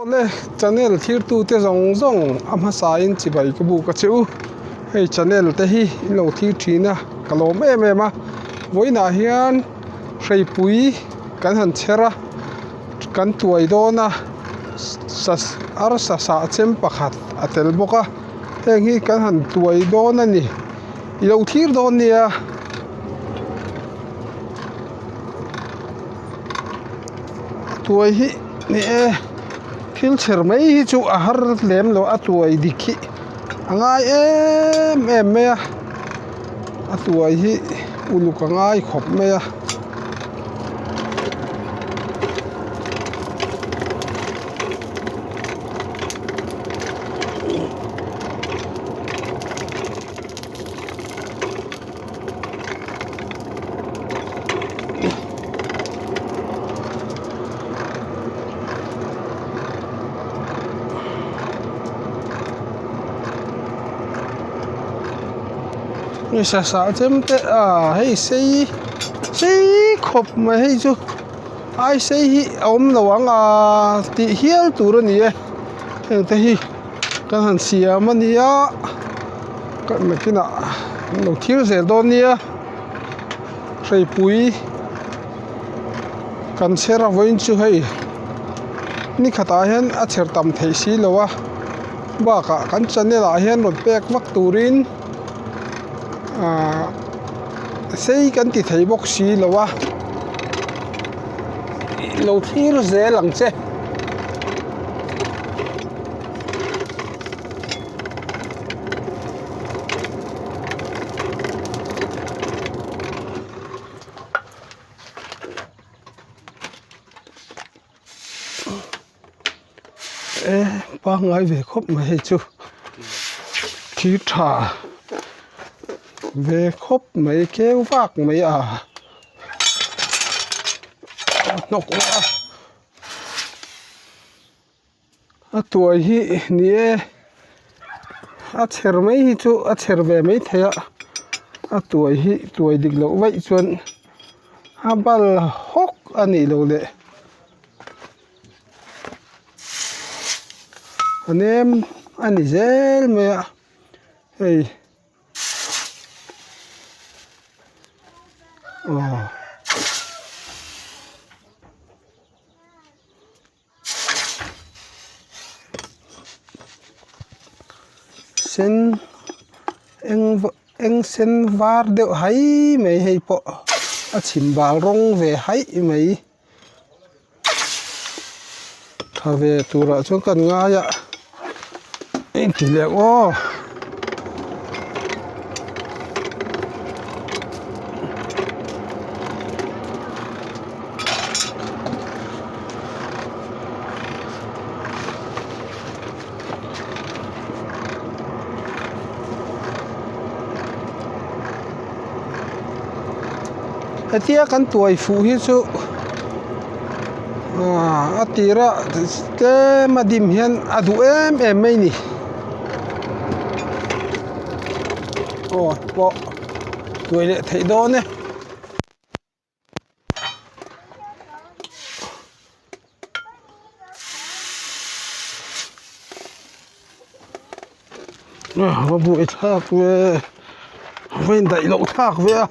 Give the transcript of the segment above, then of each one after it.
Awle channel thirtute zawng zawng a hmasain chibai ka buk a che u. Hei channel te hi in lo thlir thin a ka lawm em em a. Vawiinah hian hreipui kan han chher a kan tuai dawn a arsa sah chem pakhat a tel bawk a heng hi kan han tuai dawn a ni i lo thlir dawn nia. Tuai hi ni e thil chher mai hi chu a har lem lo a tuai dik hi a ngai em em mai a a tuai hi uluk a ngai khawp mai a. Sa sah chem te ah hei sei sei khawp mai hei chu ai sei hi a awm lo ang a tih hial tur a ni e heng te hi kan han siam a nia ka nakinah an lo thil zel dawn nia hreipui kan chher a vawiin chu hei ni khatah hian a chher tam theih si lo a bakah kan channel ah hian rawn pek vak turin ahh sei kan ti thei bawk si lo a lo thlir zel ang che. E pangngai ve khawp mai hei chu thir tha ve khawp mai keu vak mai a hnawk a. A tuai hi ni e a chher mai hi chu a chher ve mai thei a a tuai hi tuai dik loh vaih chuan a bal hawk a nih loh leh a nem a ni zel mai a hei. Aw. Sen eng eng sen var deuh hai mai hei pawh a chhim bal rawng ve haih mai tha ve turah chuan kan ngai a engti leh aw. Hetia kan tuai fuh hi chu aaa a tira tlem a dim hian a duh em em mai a ni aw pawh tuai leh theih dawn e. A buai thlak ve a va indaih loh thlak ve a.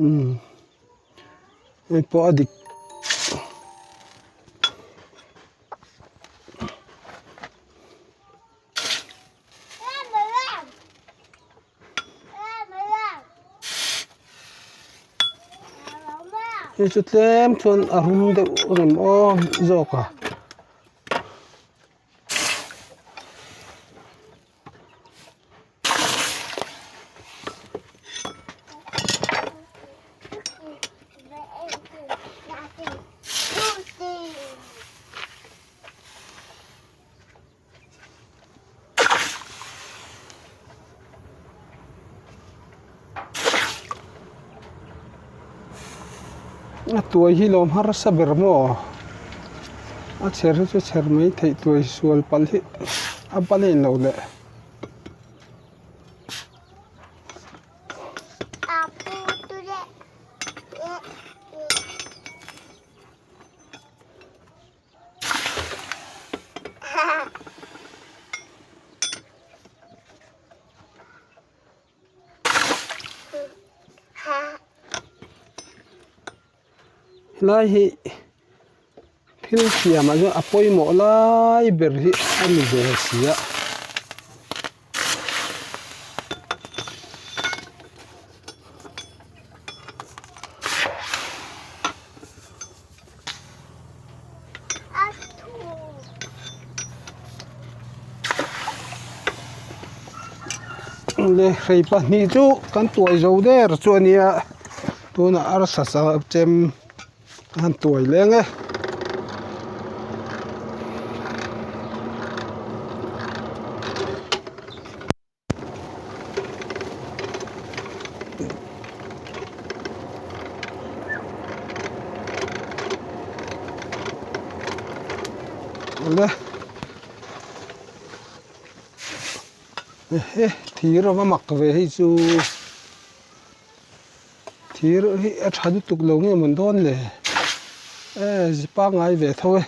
Umm hei pawh a dik hei chu tlem chuan a rum deuh rem aw zawk a. A tuai hi lawm harsa ber maw? A chher hi chu chher mai theih tuai sual palh hi a ban a inlo leh. Helai hi thil siamah chuan a pawimawh lai ber hi a ni ve si a. Le hrei pahnih chu kan tuai zo der chu a nia tunah arsa chem a han tuai leng e. Awle ehe thir ava mak ve hei chu thir hi a tha lutuk lo nge mawn dawn le e pangngai ve tho e.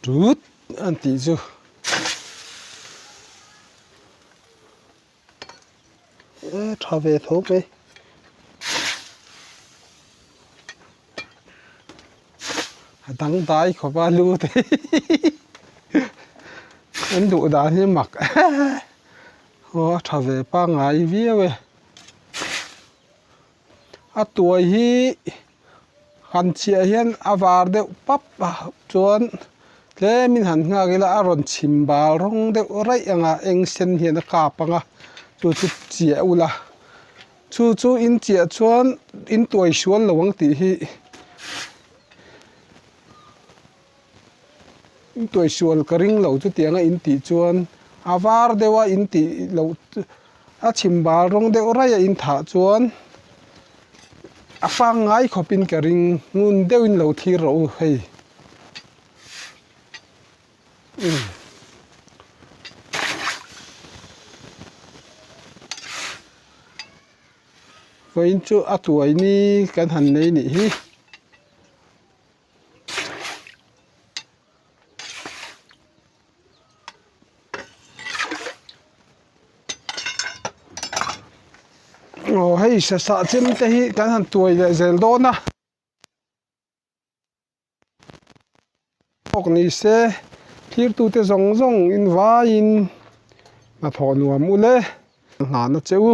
Tut an tih chu e tha ve tho mai a dangdai khawp a lu te an duh dan hi mak aw a tha ve pangngai viau e a tuai hi han chhiah hian a var deuh pap a chuan tlemin han nghak ila a rawn chhim bal rawng deuh raih ang a eng sen hian a kap ang a chu chu chiah ula chu chu in chiah chuan in tuai sual lo ang tih hi in tuai sual ka ring lo chutiang a in tih chuan a var deuh a in tih loh a chhim bal rawng deuh raih a in thah chuan a fang ngai khawp in ka ring ngun deuh in lo thlir rawh u hei umm. Vawiin chu a tuai ni kan han nei nih hi. Aw hei sasah chem te hi kan han tuai leh zel dawn a tawk ni se thirtute zawng zawng in vaiin hnathawh nuam ule nghahna che u.